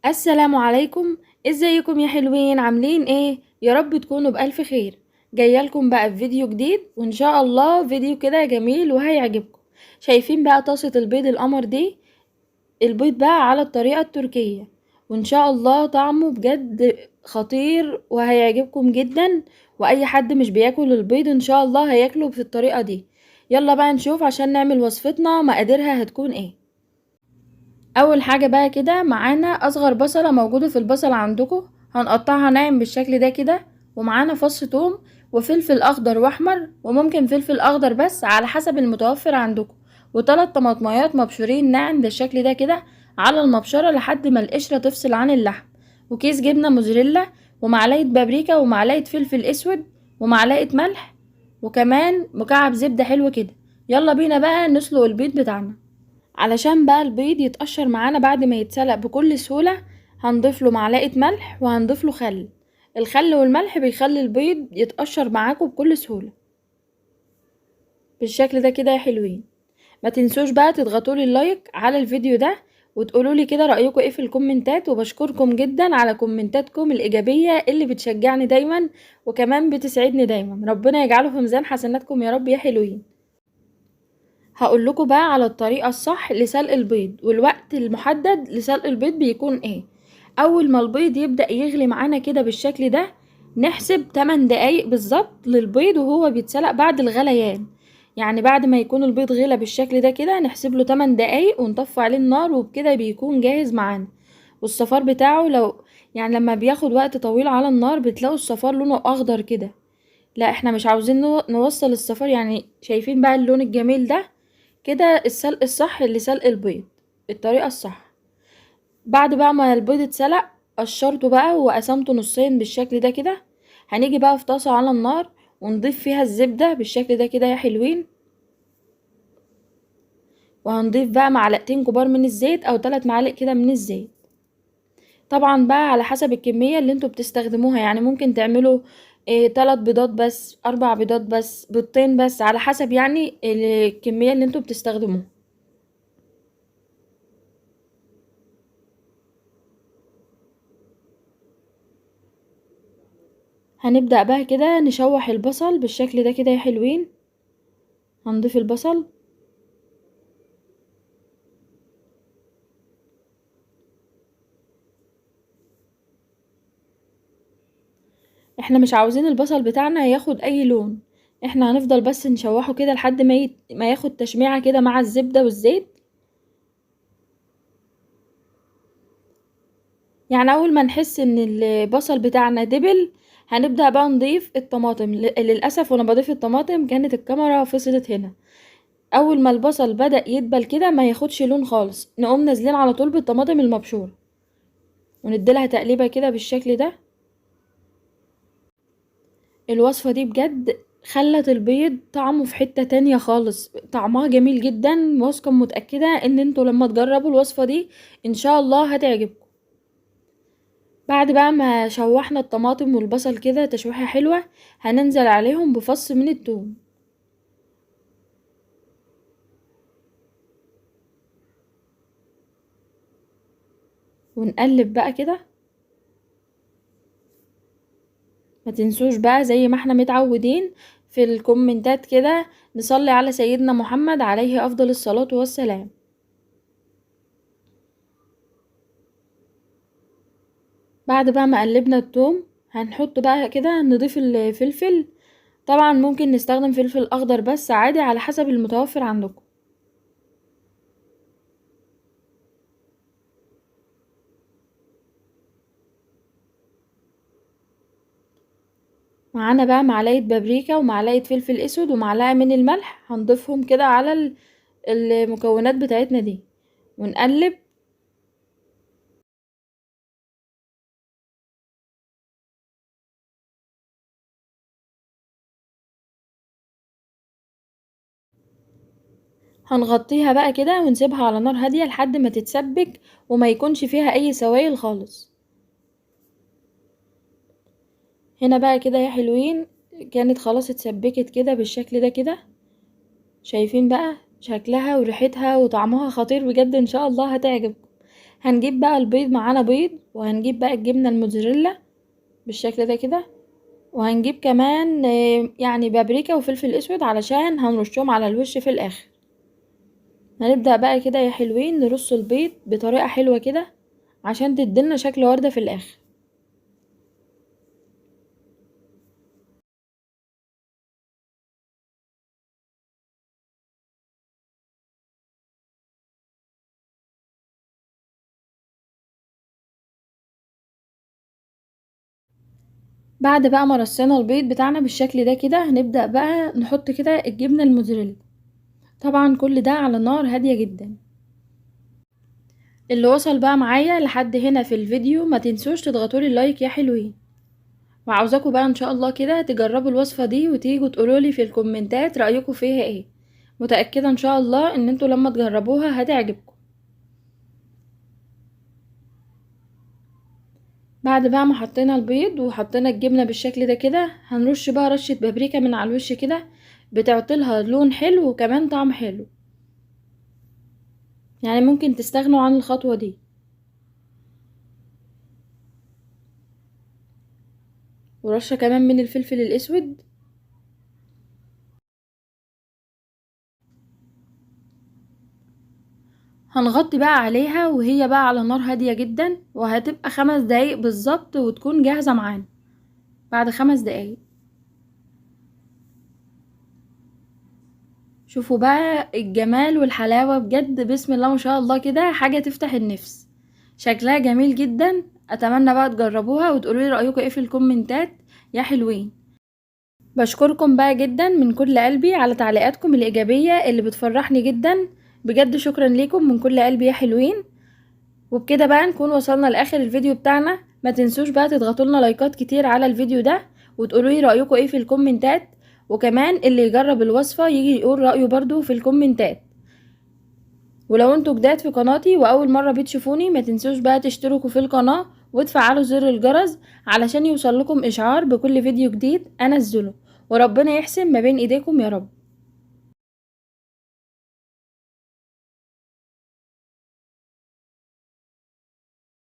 السلام عليكم، ازيكم يا حلوين؟ عاملين ايه؟ يا رب تكونوا بألف خير. جايه لكم بقى في فيديو جديد، وان شاء الله فيديو كده جميل وهيعجبكم. شايفين بقى طاسة البيض القمر دي؟ البيض بقى على الطريقة التركية، وان شاء الله طعمه بجد خطير وهيعجبكم جدا، واي حد مش بياكل البيض ان شاء الله هياكله في الطريقة دي. يلا بقى نشوف عشان نعمل وصفتنا مقاديرها هتكون ايه. اول حاجة بقى كده معانا اصغر بصلة موجودة في البصل عندكم، هنقطعها ناعم بالشكل ده كده، ومعانا فص ثوم وفلفل اخضر واحمر، وممكن فلفل اخضر بس على حسب المتوفر عندكم، وثلاث طماطميات مبشورين ناعم بالشكل ده كده على المبشرة لحد ما القشرة تفصل عن اللحم، وكيس جبنة موزاريلا، ومعلقة بابريكا، ومعلقة فلفل اسود، ومعلقة ملح، وكمان مكعب زبدة حلو كده. يلا بينا بقى نسلق البيض بتاعنا. علشان بقى البيض يتقشر معانا بعد ما يتسلق بكل سهولة، هنضيف له معلقة ملح وهنضيف له خل. الخل والملح بيخلي البيض يتقشر معاكم بكل سهولة بالشكل ده كده يا حلوين. ما تنسوش بقى تضغطوا لي ال like على الفيديو ده وتقولوا لي كده رأيكم ايه في الكومنتات، وبشكركم جدا على كومنتاتكم الإيجابية اللي بتشجعني دايما وكمان بتسعدني دايما. ربنا يجعله في ميزان حسناتكم يا رب يا حلوين. هقول لكم بقى على الطريقة الصح لسلق البيض والوقت المحدد لسلق البيض بيكون ايه. اول ما البيض يبدأ يغلي معانا كده بالشكل ده، نحسب 8 دقايق بالظبط للبيض وهو بيتسلق بعد الغليان. يعني بعد ما يكون البيض غلى بالشكل ده كده نحسب له 8 دقايق ونطفي عليه النار، وبكده بيكون جاهز معانا. والصفار بتاعه لو يعني لما بياخد وقت طويل على النار بتلاقوا الصفار لونه اخضر كده. لا احنا مش عاوزين نوصل الصفار، يعني شايفين بقى اللون الجميل ده كده السلق الصح لسلق البيض، الطريقة الصح. بعد بقى ما البيض اتسلق قشرته بقى وقسمته نصين بالشكل ده كده. هنيجي بقى في طاسة على النار ونضيف فيها الزبدة بالشكل ده كده يا حلوين، وهنضيف بقى معلقتين كبار من الزيت او 3 معالق كده من الزيت، طبعا بقى على حسب الكمية اللي انتوا بتستخدموها. يعني ممكن تعملوا 3 بيضات بس، 4 بيضات بس، بيضتين بس، على حسب الكمية اللي انتوا بتستخدموها. هنبدأ بقى كده نشوح البصل بالشكل ده كده يا حلوين. هنضيف البصل، احنا مش عاوزين البصل بتاعنا ياخد اي لون، احنا هنفضل بس نشوحه كده لحد ما ياخد تشميعة كده مع الزبدة والزيت. يعني اول ما نحس ان البصل بتاعنا دبل هنبدأ بقى نضيف الطماطم. للأسف وانا بضيف الطماطم كانت الكاميرا فصلت هنا. اول ما البصل بدأ يدبل كده ما ياخدش لون خالص، نقوم نازلين على طول بالطماطم المبشورة ونديلها تقليبة كده بالشكل ده. الوصفة دي بجد خلت البيض طعمه في حتة تانية خالص، طعمها جميل جدا. واثقة متأكدة ان انتوا لما تجربوا الوصفة دي ان شاء الله هتعجبكم. بعد بقى ما شوحنا الطماطم والبصل كده تشويحة حلوة، هننزل عليهم بفص من التوم. ونقلب بقى كده. ما تنسوش بقى زي ما احنا متعودين في الكومنتات كده نصلي على سيدنا محمد عليه افضل الصلاة والسلام. بعد بقى ما قلبنا التوم هنحط بقى كده نضيف الفلفل. طبعا ممكن نستخدم فلفل اخضر بس عادي على حسب المتوفر عندكم. معانا بقى معلقة بابريكا ومعلقة فلفل اسود ومعلقة من الملح، هنضيفهم كده على المكونات بتاعتنا دي ونقلب. هنغطيها بقى كده ونسيبها على نار هادية لحد ما تتسبك وما يكونش فيها اي سوائل خالص. هنا بقى كده يا حلوين كانت خلاص اتسبكت كده بالشكل ده كده، شايفين بقى شكلها وريحتها وطعمها خطير بجد، ان شاء الله هتعجبكم. هنجيب بقى البيض، معانا بيض، وهنجيب بقى الجبنة الموتزاريلا بالشكل ده كده، وهنجيب كمان يعني بابريكا وفلفل اسود علشان هنرشهم على الوش في الاخر. هنبدأ بقى كده يا حلوين نرص البيض بطريقة حلوة كده عشان تدينا شكل وردة في الاخر. بعد بقى ما رصينا البيض بتاعنا بالشكل ده كده، هنبدأ بقى نحط كده الجبنة الموتزاريلا، طبعا كل ده على نار هادية جدا. اللي وصل بقى معايا لحد هنا في الفيديو ما تنسوش تضغطولي اللايك يا حلوين، وعاوزاكم بقى ان شاء الله كده تجربوا الوصفة دي وتيجوا تقولولي في الكومنتات رأيكم فيها ايه. متأكدة ان شاء الله ان انتوا لما تجربوها هتعجبكم. بعد بقى ما حطينا البيض وحطينا الجبنة بالشكل ده كده، هنرش بقى رشة بابريكا من على الوش كده، بتعطيلها لون حلو وكمان طعم حلو، يعني ممكن تستغنوا عن الخطوة دي. ورشة كمان من الفلفل الاسود. هنغطي بقى عليها وهي بقى على نار هادية جدا، وهتبقى 5 دقايق بالظبط وتكون جاهزة معانا بعد 5 دقايق. شوفوا بقى الجمال والحلاوة بجد، بسم الله ما شاء الله كده، حاجة تفتح النفس، شكلها جميل جدا. اتمنى بقى تجربوها وتقولوا لي رأيكم ايه في الكومنتات يا حلوين. بشكركم بقى جدا من كل قلبي على تعليقاتكم الإيجابية اللي بتفرحني جدا بجد، شكرا ليكم من كل قلبي يا حلوين. وبكده بقى نكون وصلنا لآخر الفيديو بتاعنا. ما تنسوش بقى تضغطوا لنا لايكات كتير على الفيديو ده وتقولوا لي رأيكم ايه في الكومنتات، وكمان اللي يجرب الوصفة يجي يقول رأيه برضو في الكومنتات. ولو انتوا جداد في قناتي واول مرة بتشوفوني ما تنسوش بقى تشتركوا في القناة وتفعلوا زر الجرس علشان يوصل لكم اشعار بكل فيديو جديد انزله، وربنا يحسن ما بين ايديكم يا رب.